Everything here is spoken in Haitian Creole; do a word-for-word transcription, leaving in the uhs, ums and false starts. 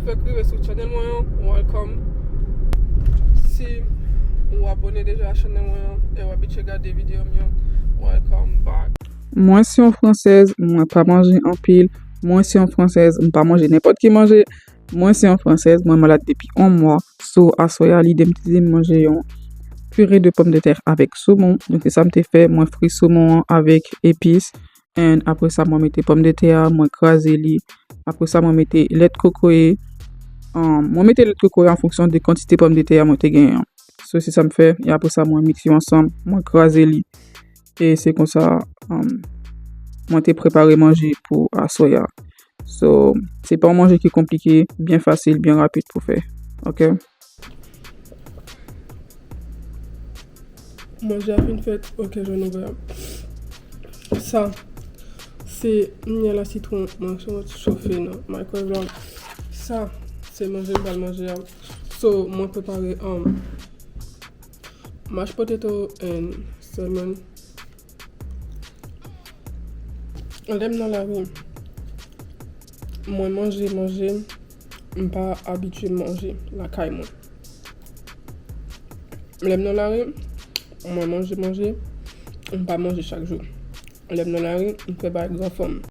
Fèk rive sou channel mwen an, welcome. Si ou abone deja a channel mwen an e w abitye gade videyo m yo, welcome back. Mwen se yon fransèz, mwen pa manje anpil. Mwen se yon fransèz, m pa manje nenpòt ki manje. Mwen se yon fransèz, mwen malad depi yon mwa. So, aswè a, lide m te di m manje yon pire de pòmdetè avèk somon. Donk, se sa m te fè. Mwen fri somon an avèk epis. And apre sa, mwen mete pòmdetè a, mwen kraze li. Apre sa, mwen mete lèt kokoye. Um, mwen mete lèt kokoye an fonksyon de kantite pòmdetè a mwen te genyen an. So, se sa m fè. E apre sa, mwen mikse yo ansanm, mwen kraze li. E se konsa, um, mwen te prepare manje pou aswè a. So, se pa yon manje ki konplike, byen fasil, byen rapid pou fè. Ok? Manje a fin fèt, ok, je ouvè. Sa, se myèl a sitwon, mwen sot chofe nan microwave. Sa, se manje m pral manje a. So, mwen prepare, um, mashed potato and salmon. Lè m nan lari, mwen manje, manje, m pa abitye manje lakay mwen. Lè m nan lari, mwen manje, manje, m pa manje chak jou. Lè m nan lari, m fè bagay granfan m.